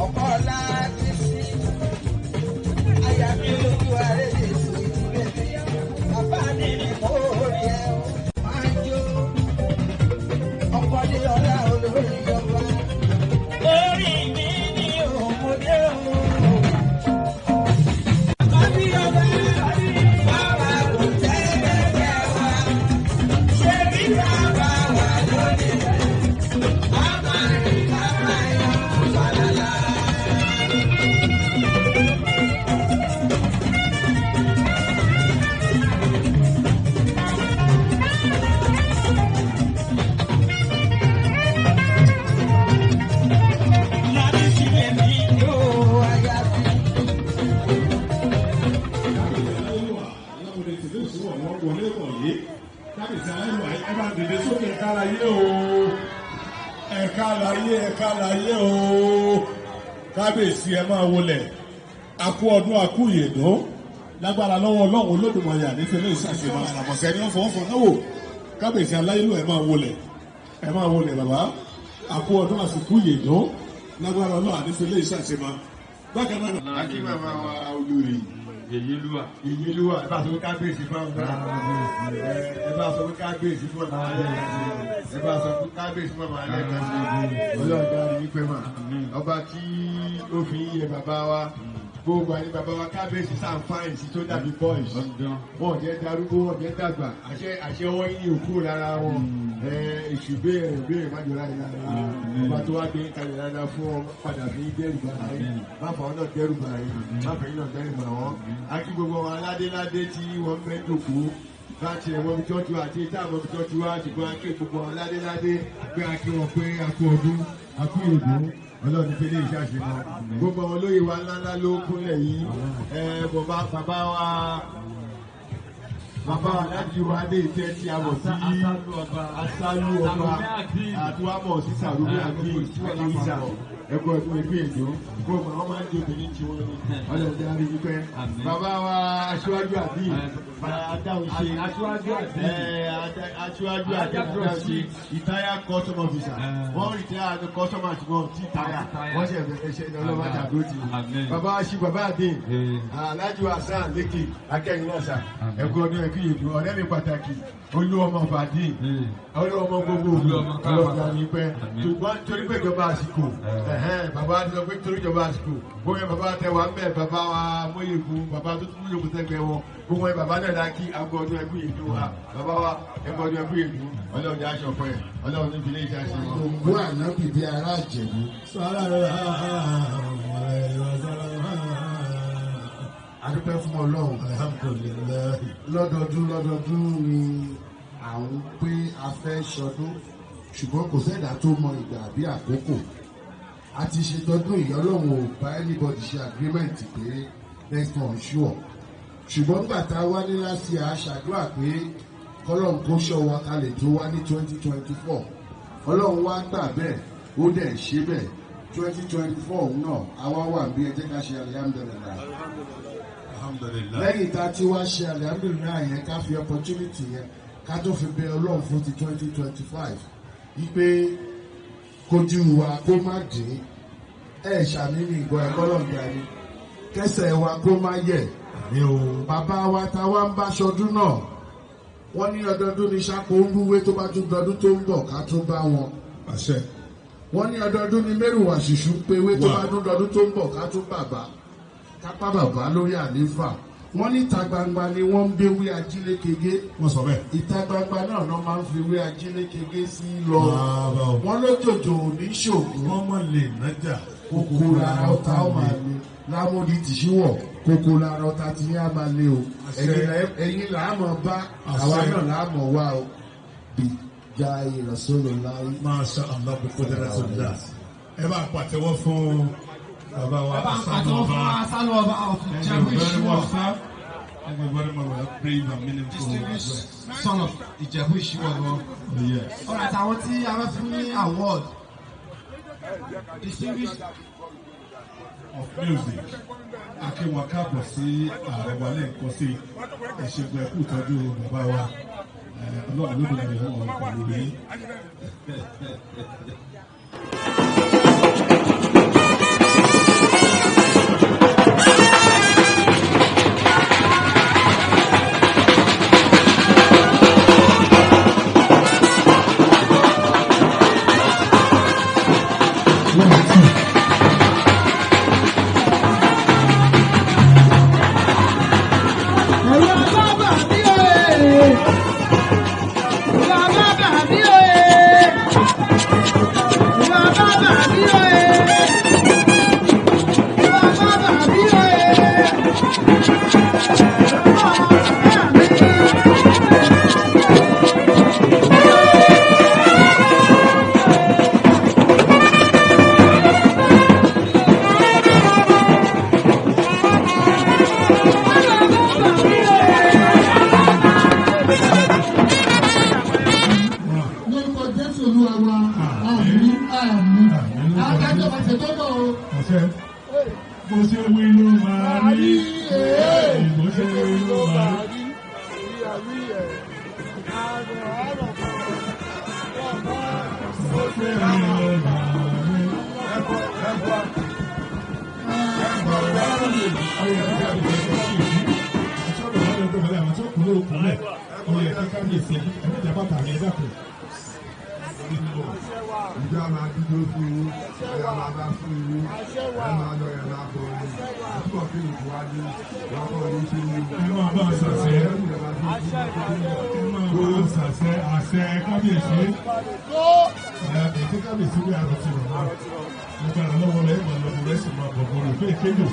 Ọkọ láti sí. Àyà mi lójú àrédè sí bébí. Bàbá mi ni mo rí ẹ o. Máa jó. Ọkọ dé ọlá olórí ọba. Orí mi ni òmùdé o. Àkọ́bí ọba, bàbá kò tẹ́lẹ̀ wá. Ṣé bí bàbá wà lónìí? Bàbá rí bàbá yọ falala. Láti sílẹ̀ mi yóò àyàfi. Aláwòde tìlú ìṣúwọ̀ wọn wọlé wọ̀nyí. Kábíyèsí aláìwà, ẹ bá dìde sókè, ẹ̀ka láyé o. Ẹ̀ka láyé, ẹ̀ka láyé o. Kábíyèsí, ẹ máa wọlẹ̀. Akú ọdún, akú ìyèdún. Lágbára lọ́wọ́ Ọlọ́run Olódùmarè, ànífẹ́ lè ṣàṣemọ àràmọ̀sẹ́ ní ọ̀fọ̀ ọ̀fọ̀ náà wò. Kábíyèsí aláìlú, ẹ máa wọlẹ̀. Ẹ máa wọlẹ̀ bàbá. Akú ọdún, àsìkò ìyèdún. Lágbára Ọlọ́run, ànífẹ́ lè ṣàṣemọ. Bákan náà. Akí màmá wa olórí. Yèyélúwà. Yèyélúwà, ẹ bá sọ pé kábíyèsí fún àwọn ẹ bá sọ pé kábíyèsí fún àwọn alẹ́ kan sí, ẹ bá sọ pé kábíyèsí fún àwọn alẹ́ kan sí. Ọlọ́ọ̀dà rí pé mà ọba tí ó fi ń yẹ bàbá wa, gbogbo àní bàbá wa kábíyèsí sàǹfààní sí tó dàbí boys, wọn ò jẹ́ darúgbó, wọn ò jẹ́ dàgbà. Àṣẹ ọwọ́ yín ní òkú lára wọn. Èṣù béèrè béèrè má jọra yìí lára ọba tó wá gbé kalẹ̀ dáadáa fún ọ, padà fi dẹ́rù bà yín, má fà ọ́ náà dẹ́rù bà yín, má fà yín náà dẹ́rù bà wọ́n. Akí gbogbo wọn aládéládé tí wọ́n fẹ́ jòkó bá tiẹ̀ wọ́n fi tọ́jú àti tá àwọn fi tọ́jú wá, ṣùgbọ́n akí gbogbo wọn aládéládé pé akí wọn pé akú ọdún, akú ìdún. Ọlọ́run fi lè ṣàṣemọ́ gbogbo àwọn olóyè wa ńláńlá ló kúnlẹ̀ yìí. Ẹ bàbá, bàbá wa, bàbá aláàjì wa dé ìtẹ́ tí a mọ̀ sí Asálú Ọba, àti wa mọ̀ sí Sàrúmí àti Ìsà, ẹ̀kọ́ ẹ̀kọ́ ẹ̀kọ́ èdò gbogbo àwọn máa ń jẹ obìnrin tí wọ́n ní ọlọ́dẹ arígbẹ́. Bàbá wa aṣíwájú àbí adáhùn ṣe Aṣíwájú àbí. Aṣíwájú àbí adáhùn ṣe, retire custom officer. Wọ́n retire ní custom ṣùgbọ́n tí tire wọ́n ṣe ẹ̀fẹ̀ ṣe ní ọlọ́mọdé àdó tì. Bàbá wa ṣí bàbá àdé Aláàjì wa sàn lékè akẹ́yìn náà sà, ẹ̀kọ́ ọdún, ẹ̀kú yìí, ọ̀rẹ́ mi pàtàkì, olú ọmọ fàdí, olú ọmọ gbogbo ọlọ́dà ní pẹ́. Ṣùgbọ́n torí pé ìjọba àsìkò, bàbá ti sọ pé torí ìjọba àsìkò, bóyá bàbá tẹ wà ń bẹ̀, bàbá wa mọ́yẹ̀kú, bàbá tó tún yòókù sẹ́gbẹ̀ẹ́ wọn, gbogbo ẹ̀ bàbá náà dá kí agbó ọdún, ẹ̀kú yìí dùn wa. Bàbá wa, ẹ̀kú ọdún, ẹ̀kú yìí dùn. Ọlọ́run jẹ́ aṣọ pẹ́, Ọlọ́run ní ìfilé iṣẹ́ àṣẹ wọn. Ògbó ànábì bí ará Ìjẹ̀bú. Adúpẹ́ fún Ọlọ́run. Alhamdulilayi. Lọ́dọọdún lọ́dọọdún ni à ń pé a fẹ́ ṣọdún, ṣùgbọ́n kò sẹ́dá tó mọ ìgbà àbí àkókò. A ti ṣe tọdún ìyá, Ọlọ́run ò bá anybody ṣe agreement pé next one sure, ṣùgbọ́n nígbà tá a wá ní last year, a ṣàdúrà pé kọ́lọ́run kó ṣọ́ wa ká lè tó wá ní 2024. Ọlọ́run wá gbà bẹ́ẹ̀, ó dẹ̀ ṣe bẹ́ẹ̀. 2024 náà àwa wà bí. Ẹ jẹ́ ká ṣe alihamudulilayi. Alhamdulilayi. Lẹ́yìn tá a ti wá ṣe alihamudulilayi yẹn, ká fi opportunity yẹn ká tó fi bẹ Ọlọ́run fún ti 2025 wípé kojú wa kó má dín. Ẹ ṣàmì ní ìgbọ́ ẹ̀kọ́ lọ́gbà ni kẹsẹ̀ wa kó má yẹ̀. Àmín o. Bàbá wa ta wá ń bá ṣọdún náà, wọ́n ní ọdọọdún ní ṣáko ń rúwé, tó bá tún dọdún tó ń bọ̀ ká tún bá wọn. Àṣẹ. Wọ́n ní ọdọọdún ní mẹ́rùwà ṣìṣú péwé, tó bá tún dọdún tó ń bọ̀ ká tún bàbá kápá bàbá lórí àlééfà. Wọ́n ní ìta gbangba ni wọ́n ń gbé wí ajílékege. Wọ́n sọ bẹ́ẹ̀. Ìta gbangba náà náà máa ń fi wí ajílékege sí lọ. Bàbá o. Wọ́n lójòjò ò ní ṣògùn. Wọ́n mọ̀ lè nájà. Kókó lára ọ̀tá ó máa le lámúdi tìṣíwọ̀, kókó lára ọ̀tá tí yín á máa le o. Ẹ̀yin là á mọ̀ bá àwa náà là á mọ̀ wá o bí jai Rasulullahi. Masha Allah bi qudratillah. Ẹ bá pàtẹ́wọ́ fún bàbá wa. Ẹ bá ń pàtẹ́wọ́ fún Asálù Ọba of Thank Ìjẹ̀bú you very Ìṣíwọ̀. much, sir. Thank you very much for that brave and meaningful Distinguished address. son of Ìjẹ̀bú Ìṣíwọ̀ ni wọ́n. Oh, yes. Alright, àwọn tí a fẹ́ fún ní award. Distinguished Of music. Akéwọn káàbọ̀ sí ààrẹ wa lẹ́ẹ̀kan sí. Ẹ̀ṣẹ̀gun, ẹ̀kú ìtọ́jú bàbá wa. Ọlọ́run ló dùn ní ọ̀rọ̀ pẹ̀lú yín. Olúwa wa. Àmín, àmín. Adájọ́ máa ṣe tó bọ̀ o. Àṣẹ. Bó ṣe wí ló máa rí. Bó ṣe wí ló máa rí. Bó ṣe wí ló máa rí. Ìjọ máa dúró fún yín, ẹ̀yà máa bá fún yín, ẹ̀ máa lọ ẹ̀ máa bọ̀ yín, àtúbọ̀ kí ni ìwádìí, wàá bọ̀ ní sí yín. Ẹ máa bá a ṣàṣẹ. Ẹ máa bá a ṣàṣẹ àṣẹ kábíyèsí. Ètò kábíyèsí wí àrùn ti rọ̀ mọ́. Nígbà lọ́wọ́ rẹ̀ máa lọ́wọ́ rẹ̀ sì máa bọ̀ bọ̀ rẹ̀ fún ìkéjò.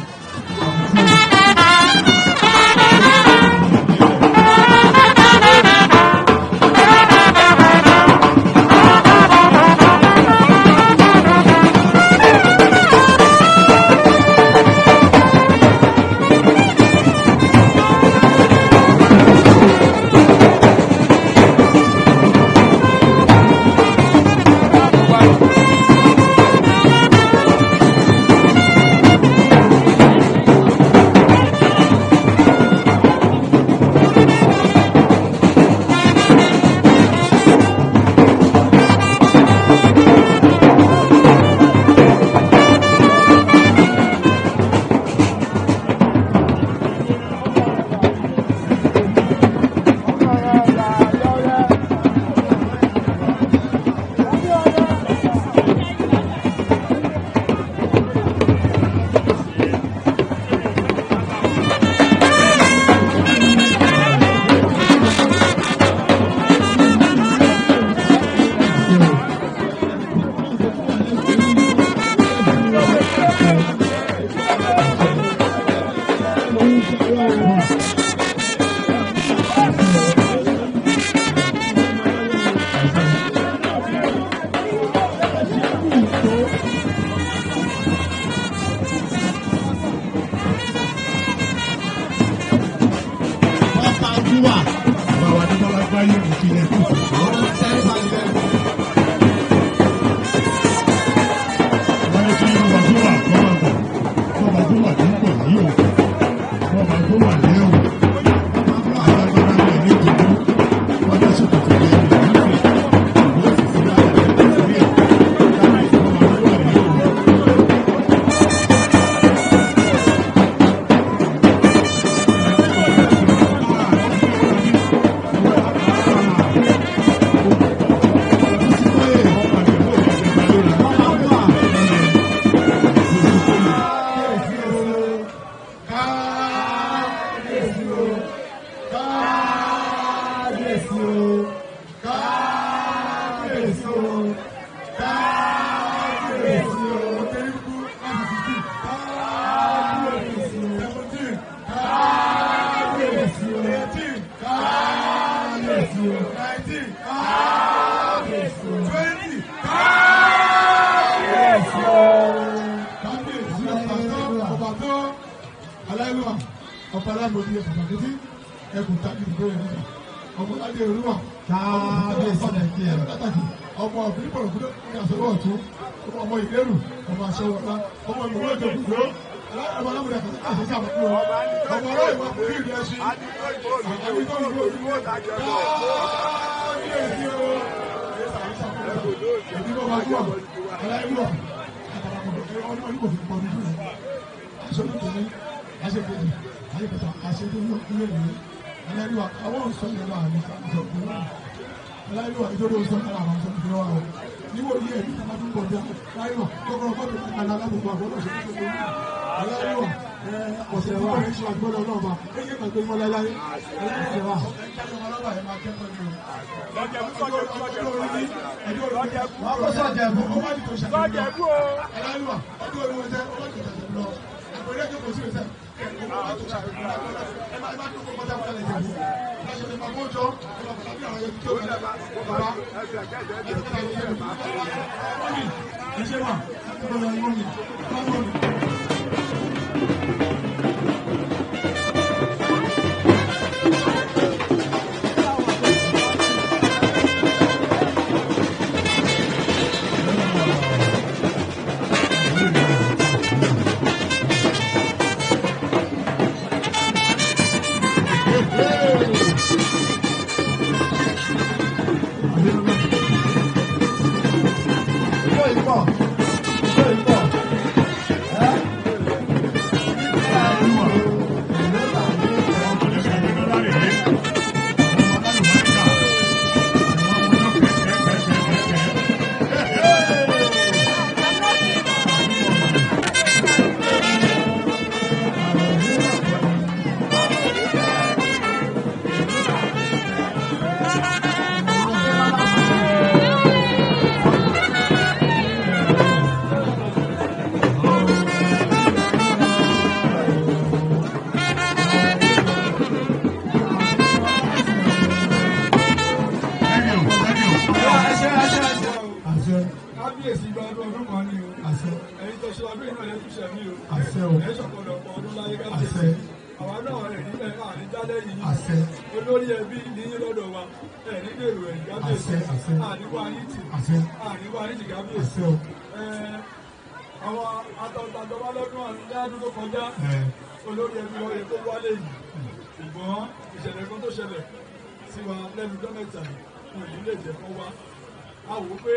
Ọba Olúwa. Bàbá Adébọ́lá gbáyé mú kí ẹ kú. Wọ́n ní kí ọba tó wà kọ́ máa bọ̀. Ọba tó wà ní pọ̀ ní o. Ọba tó wà ní o. Alágbára rẹ̀ ní ìdìbò. Wọ́n dá sókè tó lé ní ìlú rẹ̀. Ìlú òfìfú lára rẹ̀ ní ẹ̀. Kábíyèsí ọba tó wà ní o. Kábíyèsí o, kábíyèsí o, kábíyèsí o, kábíyèsí o. Kábíyèsí o, kábíyèsí o, kábíyèsí o, kábíyèsí o, kábíyèsí o. Kábíyèsí ọba tó ọba tó aláìlúwà ọba alámòdì ẹ̀fọ̀mọ̀dé ẹkùn tàbí ìgbóyè níjà ọmọládé olúwa Kábíyèsí nàìjíríà. pàtàkì ọmọ ọ̀gbìn bọ̀rọ̀kúndé ní àṣọwọ́ ọ̀tún ọmọ ìlérù ọmọ aṣọwọ́lá ọmọ ìwé ìjọkùnkùn ọmọ alámòdì àṣẹṣẹ àmọ́kú ọmọ ọlọ́ ìwà kúrú ìlú ẹṣin àdúgbò ìlú olúwo kábíyèsí o ìdíbò bá gbọ́ aláìlúwà aṣèkejì aṣèkẹta aṣèkejì ilé ìwé aláìlúwà àwọn òṣìṣẹ́ ìjọba àmì ìṣàkóso aláìlúwà ìjọba òṣìṣẹ́ ìjọba àwọn òṣìṣẹ́ ìjọba àwọn níwò ní ẹ̀mí tàbí tó ń bọ̀ aláìlúwà kọ́kọ́rọ́ fọ́tò alábùkù àgbọ̀dọ̀ ṣe tó aláìlúwà ọ̀sẹ̀ tí wọ́n ń ṣe àgbọ̀dọ̀ náà bá ẹ̀yẹ́ gbàgbé mọ́ láíláí aláìlúwà ìpọ̀, ìjọ ìpọ̀. Àṣẹ, àṣẹ, àṣẹ o. Àṣẹ. Kábíyèsí gba ọdún ọdún kan ní o. Àṣẹ. Ẹ̀yin tó ṣe ọdún yìí náà lè túṣẹ̀ mí o. Àṣẹ o. Ẹ̀ ṣọ̀pọ̀lọpọ̀ ọdún láyé kábíyèsí. Àṣẹ. Àwa náà rẹ̀ nílẹ̀ àní jálẹ̀ yìí. Àṣẹ. Olórí ẹbí ní yín lọ́dọ̀ wa. Ẹ̀ ní dèrò ẹ̀yìn kábíyèsí. Àṣẹ, àṣẹ. Àníwá yín tì. Àṣẹ. Àníwá yín tì kábíyèsí. Àṣẹ o. Ẹ, àwọn atọ́ntàjọba lọ́dún àdúgbò tó kọjá. Ẹ. Olórí ẹbí wa yẹ kó wálé yìí. Ṣùgbọ́n ìṣẹ̀lẹ̀ kan tó ṣẹlẹ̀ sí wa lẹ́nu ọjọ́ mẹ́ta yìí, wọn ò ní lè jẹ́ kó wá. A wò ó pé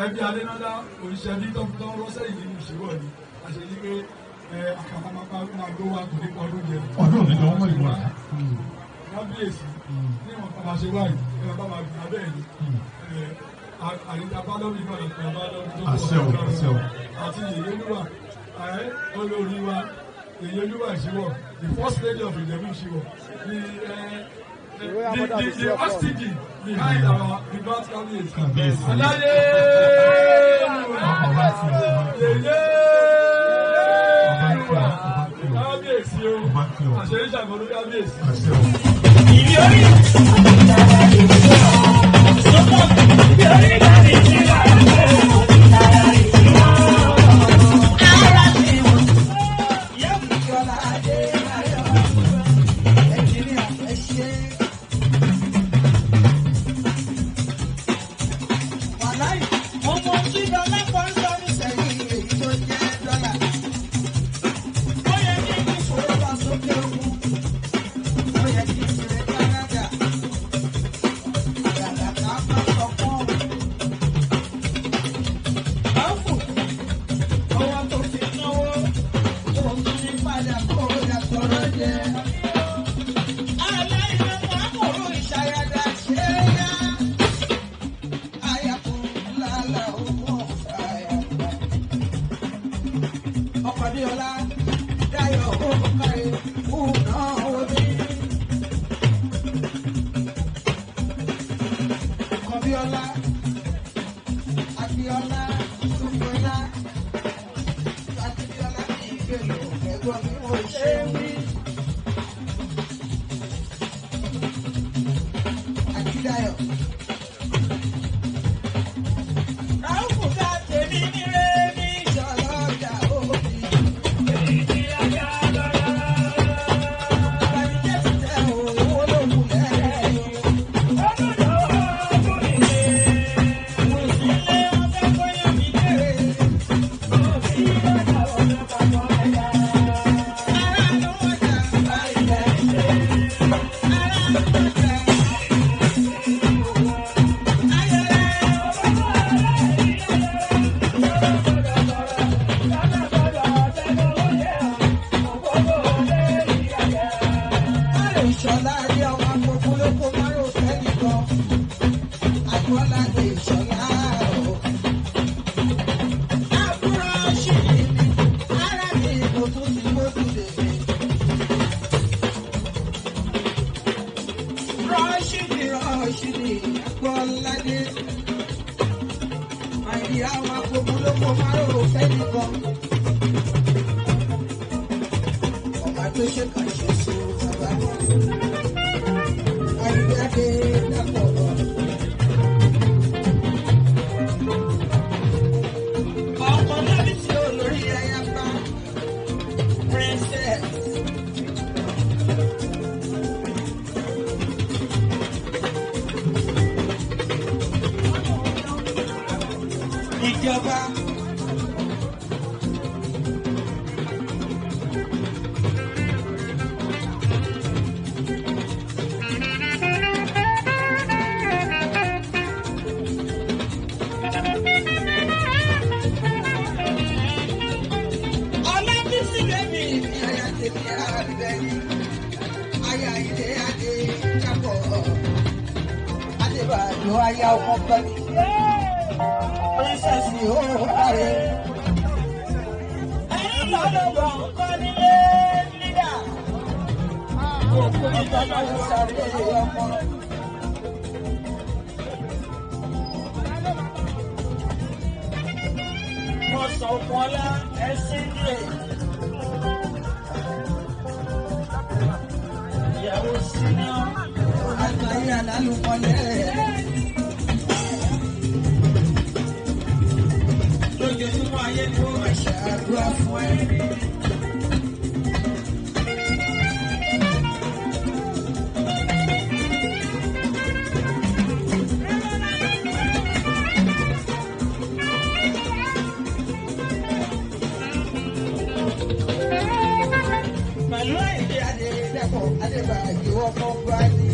ẹbí Adénọ́lá òṣìṣẹ́ bí tó ń rọ́ṣẹ́ yìí nínú ìṣèwọ̀ ni. A ṣe ní pé àkàtà máa pa máa gbó wa kò ní pa ọdún jẹ. Ọdún òní jọ wọ́n mọ̀ ìmọ̀ràn. Kábíyèsí níwọ̀n bá máa ṣe wáyé ẹ bá máa gbà bẹ́ẹ̀ ni. Àyíká bá lọ́bì náà lè bá lọ́bì tó Àṣẹ o, àṣẹ o. Àti Yèyélúwà, olórí wa, Yèyélúwà Ìṣíwọ̀, the first lady of Ìjẹ̀bú Ìṣíwọ̀, the hostage behind our reverse kábíyèsí. Kábíyèsí. Aláyé Ọba tí o, Yèyélúwà, kábíyèsí o, ọba tí o. àṣẹ ìṣàkóso kábíyèsí. Àṣẹ o. Ìjọba. Adébàjò aya ọmọ kan ní. Princess ó kárẹ̀. Ẹni lọ́dọ̀ kọ́ nílé lídà. Òkú mi tọ́jú sáré ọmọ. Wọ́n sọ fún ọlá ẹ̀sìn dè. Ìyàwó sínú àgbáyé alálùmọ́lẹ̀. Lójoojúmọ́ ayé ni wọ́n máa ṣàdúrà fún ẹ. Pẹ̀lú àìdí Adédàpọ̀ Adébàjò ọmọ Báyìí.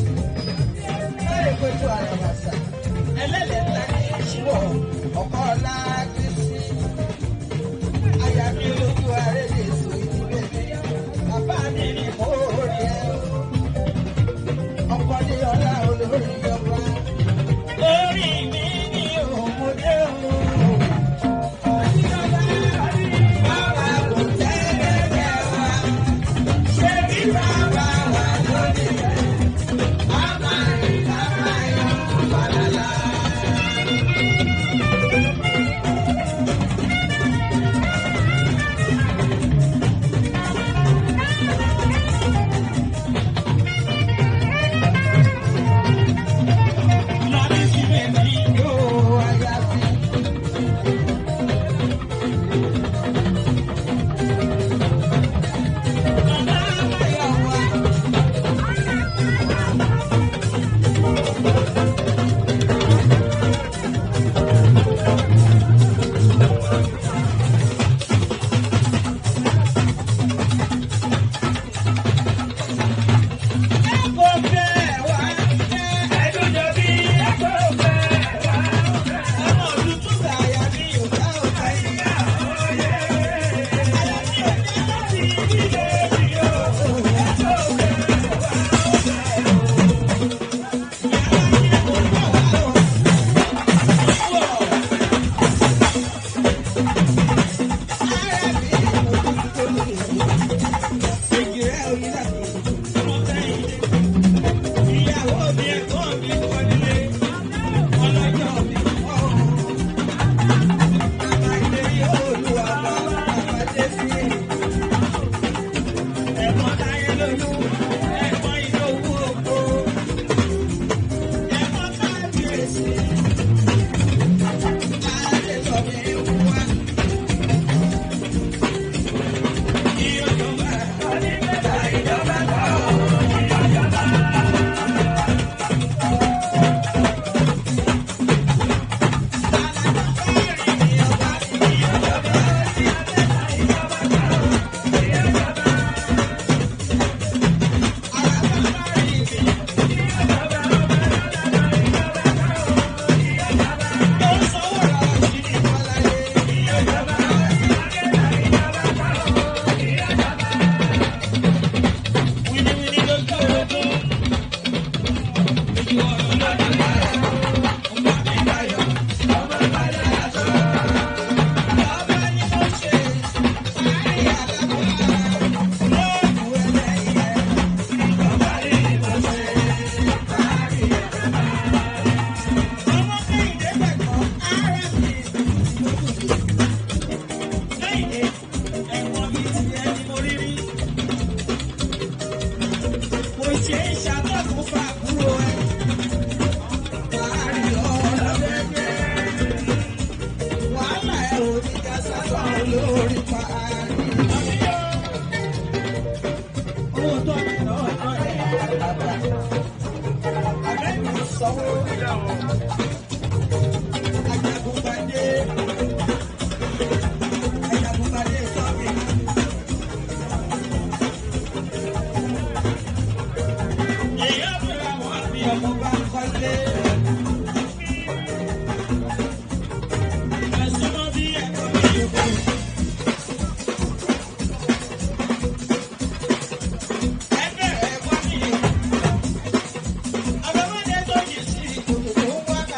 Báyìí pẹ̀lú àràmàṣà. Ẹlẹ́lẹ̀ ńlá ní ìṣíwọ̀ ọkọ̀ ọ̀la Kristi. Àyà mi lójú àrédè sùn ìdílé mi. Bàbá mi ni mo rí ẹ. Ọkọ ní ọlá olórí ọba. Orí mi ni òmùdé o. Bàbá kò tẹ́lẹ̀ wá. Ṣé bí bàbá wà lónìí? Bàbá ìlànà yóò bàlálà. Láti sí bèbí yóò àyàfi. Bàbá àbáyọ̀ wá. Ìyàwó mi ẹ̀gbọ́n mi kọ́ nílé, ọlọ́jọ́ mi kọ́ ọ́. Bàbá ilé yóò lu àbá, bàbá dé sí. Ẹ̀gbọ́n táyé lóyún, ẹ̀gbọ́n ìdòwú ògbó. Ẹ̀gbọ́n kábíyèsí. Adé sọ mi wá. Ìyọ̀jọba, ìjọba kọ́ ìyọ̀jọba. Ẹgbẹ́ ẹ̀ wá mi. Àbámọ́dé tó yìí sí ìkòtò tó wá.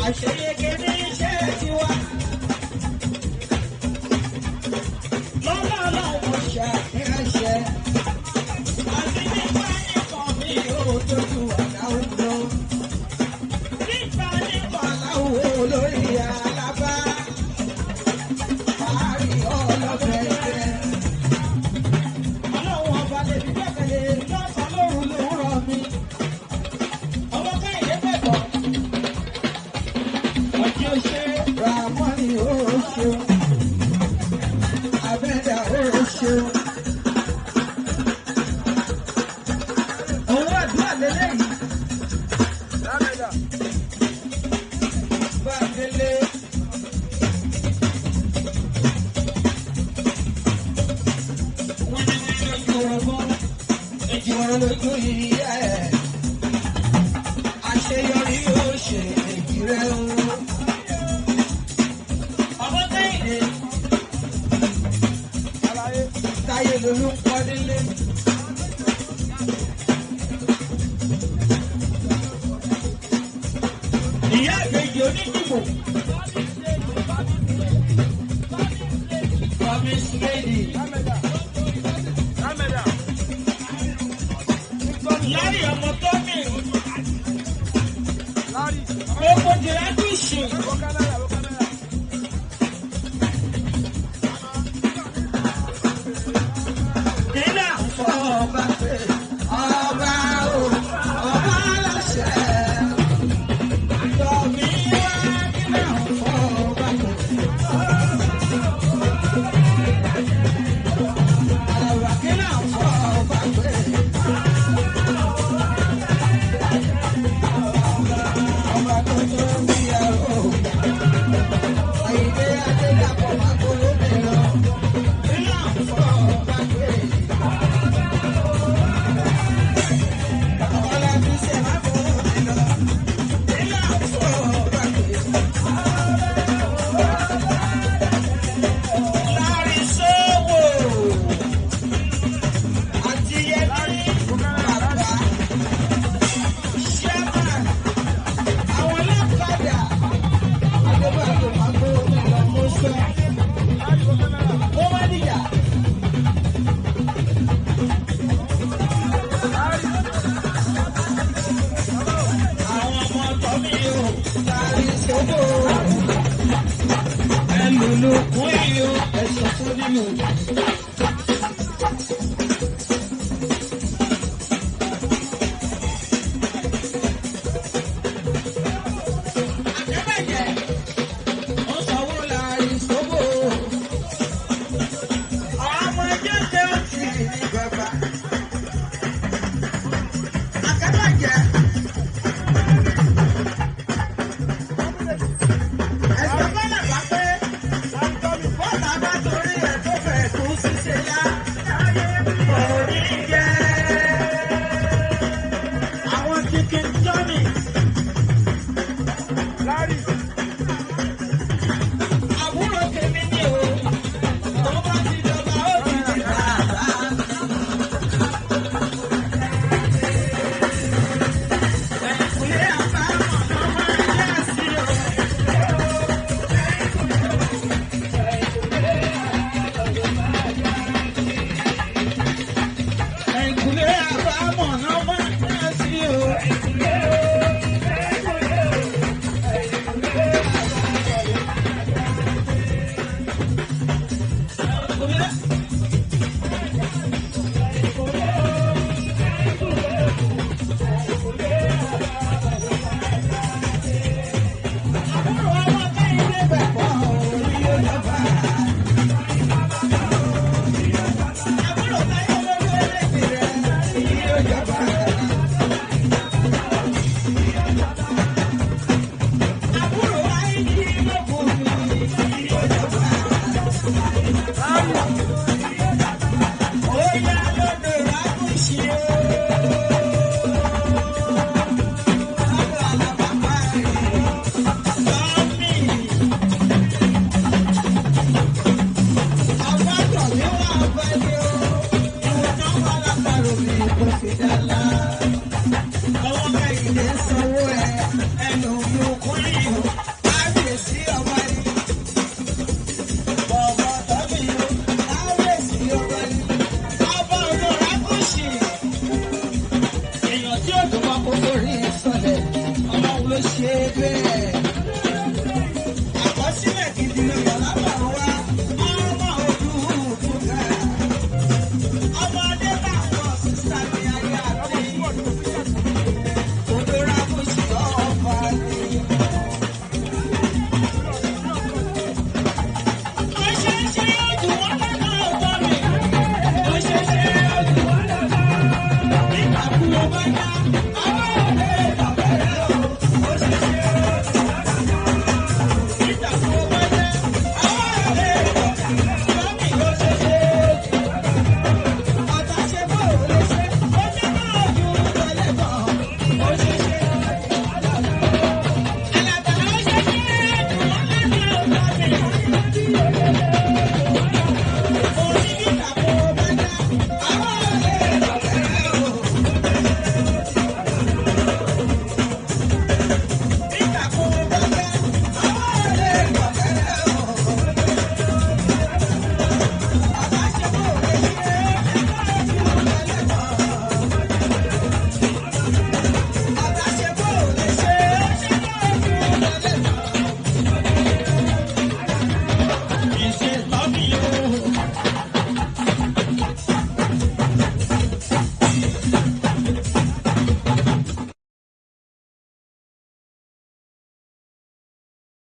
Àṣeyege ní iṣẹ́ tiwa. Lọ́lá ọlọ́run ṣàfihànṣẹ́. Àti nípa nìkan mi ò tójú àdáwò lọ. Nípa nípa aláwo lórí alábá. Parí ọlọ́fẹ́ jẹ́. Ọlọ́run ọba lè fi gbẹ́kẹ̀lé lọ́sàn-án lóru lòwúrọ̀ mi. Ọmọ Kẹ́hìndé pẹ̀tọ́. Ọjọ́ ṣe Ràmọ́nì ó ṣe. Abẹ́dà ó ṣe. Òun àdúrà lélẹ́yìí. Bàdélé. Wíníwíní lójú orogún, èjì ọ̀rọ̀ lójú ìyá ẹ̀. Àṣeyọrí ó ṣe èjì rẹ̀ o. Ọmọ Kẹ́hìndé. Táyé lolú ń kọ́ délé. Ìyá ìbejì onídìbò. Promise lady. Lárí ọmọ Tọ́mì. Gbogbo jìrákì ṣì. Nílà fọba pé ọba o, ọba aláṣẹ. Tọ̀mí wá nílà fọba pé. Àlàbà kílà fọba pé. Ọba tó tó bí ẹrú. Àyìnbé Adédàpọ̀ máa gbóló mi lọ. Nílà fọba pé. Yeah. Àwọn ọmọ tọ́mí o, tàbí ṣòfò. Ẹlùlù kún iyo, ẹ̀sùn fún nínú. Àtẹ́bẹ̀jẹ̀, ó sanwó láàrin ṣòfò. Ọmọ ẹjọ́ jẹ́ òtí ní bàbá. Àtẹ́bẹ̀jẹ̀. Ẹ̀sọ́ bọ́lá bá pé bọ́lá bá torí ẹ̀ tó fẹ̀ tó ṣiṣẹ́ yá. Kò ní jẹ́ àwọn chicken johnny. Àbúrò tèmi ni o, tó bá ti dọ̀gba ó ti di bàbá. Ẹ̀kúlé àbámọ̀ ló máa ń yá sí o. Ẹ̀kúlé àbámọ̀ náà máa ń yá sí o. Ẹ̀kúlé. Àbúrò ọmọ Kẹ́hìndé bẹ̀kọ́ orí ó lọ́ba. Àbúrò táyé lórí ẹlẹ́sìn rẹ̀ yóò jọba. Àbúrò àìní lókun mi yóò jọba. Ó yá lọ́dọ̀ rákùsì o. Lọ́dọ̀ alábàápá rẹ̀ lọ́mì. Àbájọ mi wà pẹ̀lú o. Ìwọ̀n wà látàrò mi kò fi dálá. Ọwọ́ Kẹ́hìndé sanwó ẹ, ẹnu mi ò kún yìí o. Original.